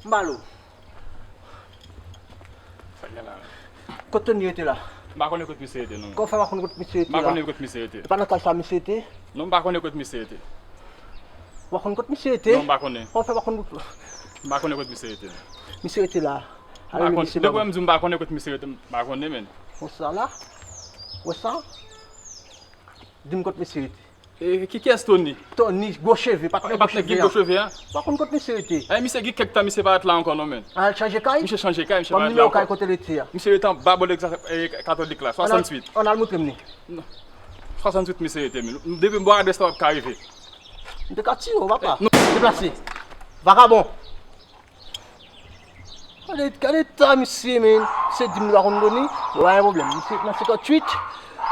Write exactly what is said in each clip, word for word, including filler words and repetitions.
Balo. Sa gen la menm? Kot Tony rete la? M pa konnen kot misye rete non. Kòman w fè pa konn kot misye rete la? M pa konnen kot misye rete. E pa nan kay sa misye rete? Non, m pa konnen kot misye rete. Ou pa konn kot misye rete? Non, m pa konnen. Kòman w fè pa konn? M pa konnen kot misye rete. Misye rete la. M pa konnen. Depi w wè m di w m pa konnen kot misye rete, m pa konnen menm. Wè sa la? Wè sa? Di m kot misye rete. E, ki, kiyès Tony? Tony, gwo cheve, patnè gwo cheve a. Patnè ki gwo cheve a? Ou pa konn kot misye rete? E, misye gen kèk tan, misye pa ret la ankò non, menm. Al chanje kay? Misye chanje kay, misye pa ret la ankò. Ban m nimewo kay kote l rete a. Misye rete anba bò legliz, e, katolik la, swasantuit. Ann al montre m li. Non. Swasantuit misye rete, menm. Depi m bò adrès la, w ap ka rive. M te ka tiye w, papa. Non. Deplase. Vagabon. Gade, gade eta misye, men. Misye di m li pa konn Tony. Bon, pa gen pwoblèm. Misye nan senkanntuit.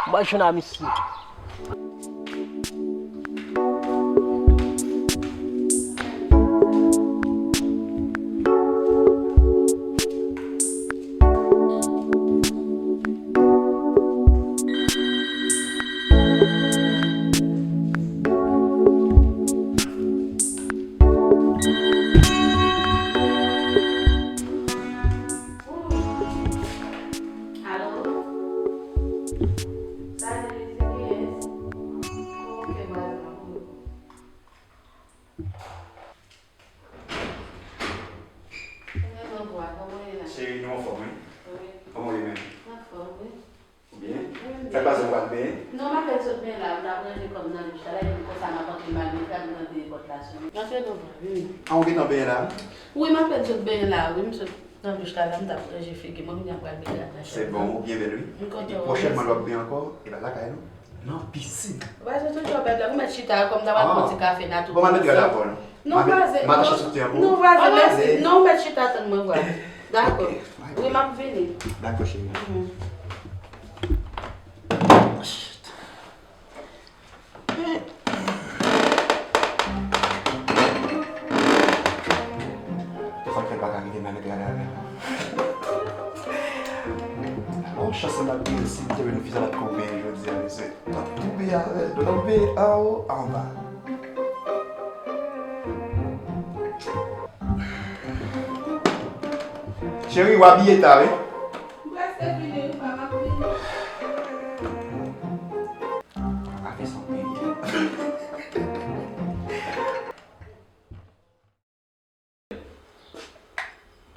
M pral jwenn a misye. Alo? Salut, se kiyès? Ok, baz, m ap rele w. Kòman w ye la? Cheri, nou anfòm, wi. Wi. Kòman w ye menm? Anfòm, wi. Ou byen? Sa k pase, ou pral benyen? Non, m apèn sot benyen la, m t ap ranje kò m nan douch la, epi konsa m ap antre, m al mete, m tande pòt la sonnen. Antre non, vini. A, ou gentan benyen la? Wi, m apèn sot benyen la, wi, m sot nan douch la, la, m t ap ranje figi mwen, kounye a m pral mete rad la. Se bon, ou byen bèl, wi. M kontan wè w, mèsi. E pwochènman lè w ap benyen ankò, e pa lakay nou, nan pisin. Vwazen, toujou ap bèl la, ou mèt chita, kòm m ta pral pran ti kafe, n a tou pran ti. Non, vwazen, non, vwazen, mèsi. Non, ou mèt chita, tann mwen vwa. Dakò. Wi, m ap vini. Dakò, cheri. Mhm. Sa k fè l pa ka rive nan nèg la la. Oh, chans m ap gen si m te wè nou fizye bat konpè jodi a, mesye. M ap tou peye avè l, nou ap peye anwo, anba. Cheri, w abiye ta, wi. M prèske fini, wi, pa m ap vini. Afè sa w peye.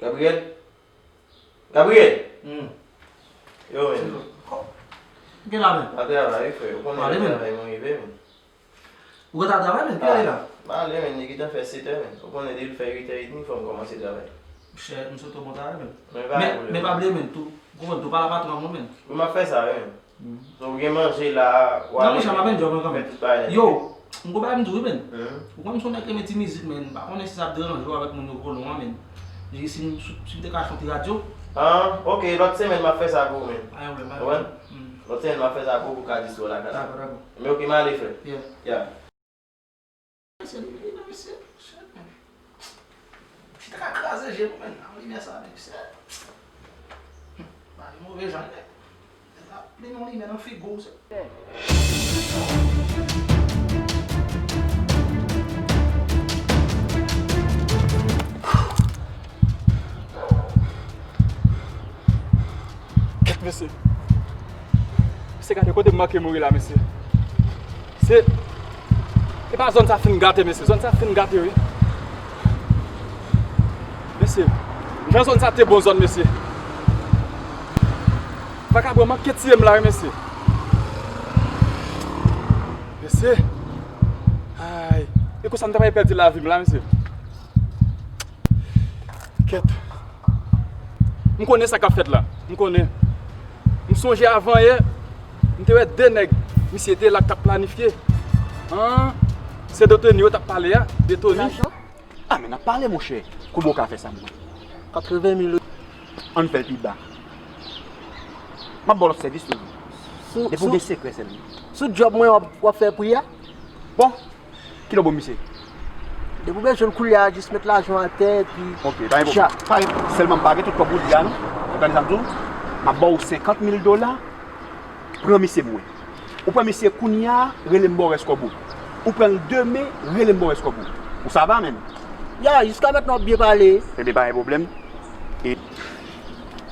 Gabriel? Gabriel! Hmm. Yo, men. Gen la, men. Pa travay, wi, frè. Ou konnen travay mwen rive, men. Ou gentan al travay, men? Kilè l ye la? M ale, men, li gentan fè sèt è, men. Ou konnen depi l fè uit è edmi, fò m kòmanse travay. Monchè, m swete w bon travay, men. Men pa gen pwoblèm. Men pa bliye, men, tou, ou konprann, tou pale a patwon an, men. Wi, m ap fè sa, wi, men. So, ou gen manje la, w ale, men, fè tout bagay nèt. Yo, m gon bagay m di w, wi, men. Ou konn m se yon nèg ki renmen ti mizik, men. M pa konnen si sa ap deranje w avèk moun yo kolon an, men. Jis si m, si m te ka fè yon ti radyo. Ah, ok, lòt semèn m ap fè sa pou ou, men. Pa gen pwoblèm, pa gen pwoblèm. Lòt semèn m ap fè sa pou ou, pou w ka distwè w lakay la. Dakò, dakò. Men ok, m ale, frè. Yeah. Yeah. Mesye, nou vini, mesye. Shit, man. Chita ka kraze je nou, men. Nan limyè sa, men, mesye. Hmm. Ba li move jan, men. Lè l ap plen yon limyè nan figi w, se. Kèt, mesye. Mesye, gade kote m manke mouri la, mesye. Se, e pa zòn sa fin gate, mesye. Zòn sa fin gate, wi. Mesye, jan zòn sa te bon zòn, mesye. Vakabon manke tiye m la, wi, mesye. Mesye. Ay. E konsa m ta pral pèdi lavi m la, mesye. Kèt. M konnen sa k ap fèt la. M konnen. M sonje avan yè, m te wè de nèg, misye te la k t ap planifye. An, se de Tony yo t ap pale a, de Tony. Lajan? Ah, men n ap pale, monchè. Kouman w ka fè sa pou mwen? Katreven mil. Ann fè l pi ba. M ap ba w lòt sèvis toujou. Depi w gen sekrè sèlman. Sou djòb mwen w ap, w ap fè pri a? Bon, kilè w ban m misye? Depi w bezwen l koulye a, jis met lajan atè, epi... Ok, pa gen pwoblèm. Pa gen, sèlman m pa gen tout kòb ou di a, non. Ou gade sa m di w? M ap ba w senkant mil dola, pran misye pou mwen. Ou pran misye kounye a, rele m ba w rès kòb ou. Ou pran l demen, rele m ba w rès kòb ou. Ou sava, menm? Ya, jiska mentnan w ap byen pale. Ebyen, pa gen pwoblèm. E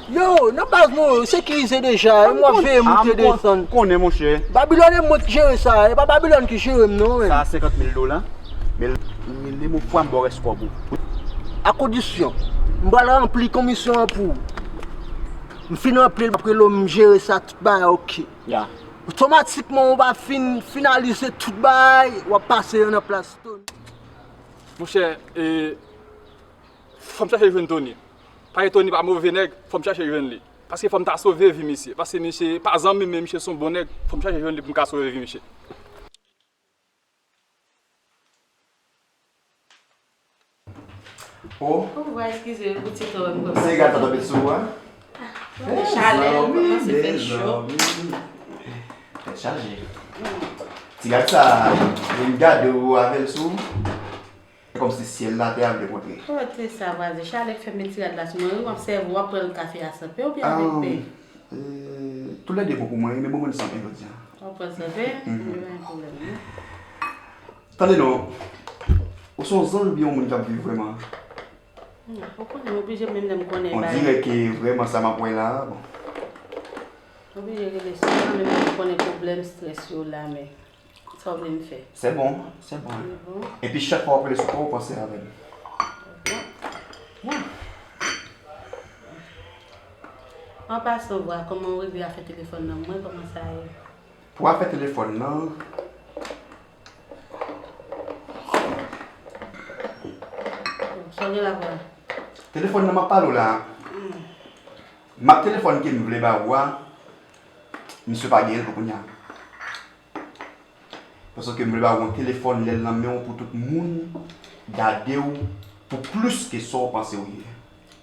Yo, nan baz mwen, yo sekirize deja, e m w ap veye moute desann. Konnen, monchè. Babilòn e mwen ki jere sa, e pa Babilòn ki jere m non, men. Sa a senkant mil dola, men rele m yon fwa, m ba w rès kòb ou. A kondisyon, m pral ranpli komisyon an pou ou. M fin ranpli l, m ap rele w, m jere sa, tout bagay oke. Ya. Otomatikman, ou va fin finalize tout bagay, w ap pase yo nan plas Tony. Monchè, e, fò m chache jwenn Tony. Paske Tony pa move nèg, fò m chache jwenn li. Paske fò m ta sove vi misye. Paske misye pa zanmi m, men misye se yon bon nèg. Fò m chache jwenn li pou m ka sove vi misye. Oh. Pouvwa, eskize pou ti tan wè m konsa. Se gad sa tonbe sou ou a? Chalè, kòmanse fè cho. Tèt chaje. Ti gad sa, lè m gade w avè l sou ou. Se kòmsi syèl la tè a vle kontre. Kote sa, vwazen? Chalè k fè m met ti rad la sou mwen. Wi, w ap sèvi, w ap pran kafe a san pen oubyen avèk pen? Ah, euh, toulède bon pou mwen, men mwen mwen san pen jodi a. W ap pran san pen? Mhm. Ebyen, pa gen pwoblèm, non. Tande non, ou se yon zanj oubyen yon moun k ap viv vrèman? Hmm, ou konnen, m oblije menm lè m konnen bagay. On dirait que vrèman sa m ap wè la, bon. M oblije rele sou mwen, menm lè m konnen pwoblèm, strès yo la, men. Sa w vle m fè? C'est bon, c'est bon. Se bon. Epi chak fwa w ap rele sou kò w, panse avè m. Bon. An pasan, vwa, kòman w rive afè telefòn nan mwen? Kòman sa ye? Pou afè telefòn nan. Sa w gen la, vwa? Telefòn nan m ap pale w la. Hmm. Mak telefòn ke m vle ba ou a, misye pa genyen l pou kounye a. Paske m vle ba ou yon telefòn, lè l nan men w, pou tout moun gade w pou plis ke sa w panse w ye.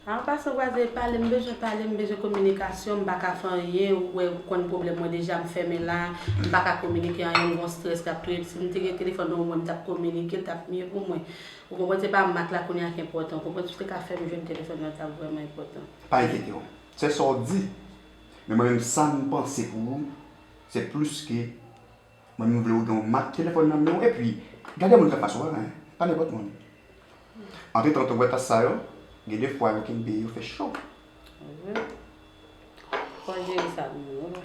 An pasan, vwazen, pale, m bezwen pale, m bezwen kominikasyon, m pa ka fè anyen, ou wè, ou konn pwoblèm mwen deja, m fèmen la, m pa ka kominike anyen, m gon strès k ap touye m. Si m te gen telefòn nan mwen, m t ap kominike, l t ap mye pou mwen. Ou konprann, se pa mak la kounye a ki enpòtan, ou konprann, si w te ka fè m jwenn telefòn nan, l t ap vrèman enpòtan. Pa enkyete w. Se sa w di. Men mwen menm, sa m panse pou ou, se plis ke mwen menm, m vle w gen yon mak telefòn nan men w. Epi, gade moun k ap fas ou a, en. Pa nenpòt moun. Antretan, tou wè tas sa yo, gen de fwa yo kenbe yo fè cho. Wi. Fò jere sa pou mwen, wi.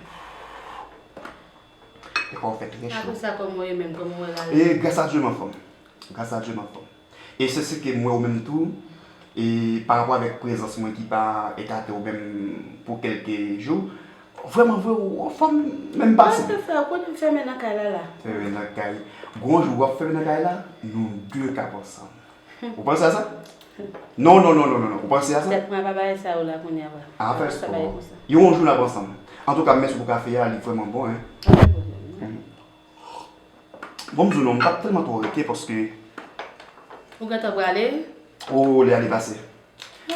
Defwa w fè trè cho. Apre sa, kòman w ye menm? Kòman w wè lavi? E gras a Dye m anfòm. Gras a Dye m anfòm. E se, se ke m wè w menm tou, e pa rapò avèk prezans mwen ki pa ekate w menm pou kèlke jou, vrèman vre, w anfòm menm pase m. Mwen te fè, ou konnen m fèmen nan kay la la. Fèmen nan kay. Gon jou w ap fèmen nan kay la, nou de k ap ansanm. Ou panse a sa? Non, non, non, non, non, non. Ou panse a sa? Tèt mwen pa bay sa yo la kounye a, pa. Ah, fè spò. Yon jou n ap ansanm. Antouka, mèsi pou kafe a, li vrèman bon, en. Pa gen pwoblèm, non. Mhm. Bon, m di w non, m p ap tèlman twò rete paske. Ou gentan prale? Oh, lè a depase.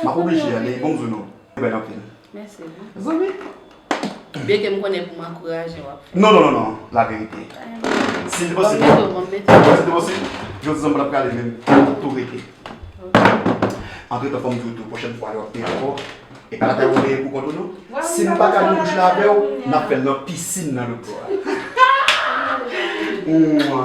M ap oblije ale, bon, m di w non. Bèl anpil. Mèsi, wi. Zanmi. Byen ke m konnen pou m ankouraje w ap fè. Non, non, non, non, la verite. Si te posib, si te posib, jodi a m p ap prale menm, m ap tou rete. Ok. Antretan, fò m di w tou, pwochèn fwa, lè w ap vini ankò, e pa lakay ou veye pou kont ou, non. Si m pa ka nan douch la avè w, n ap fè l nan pisin nan loto a. Mwa.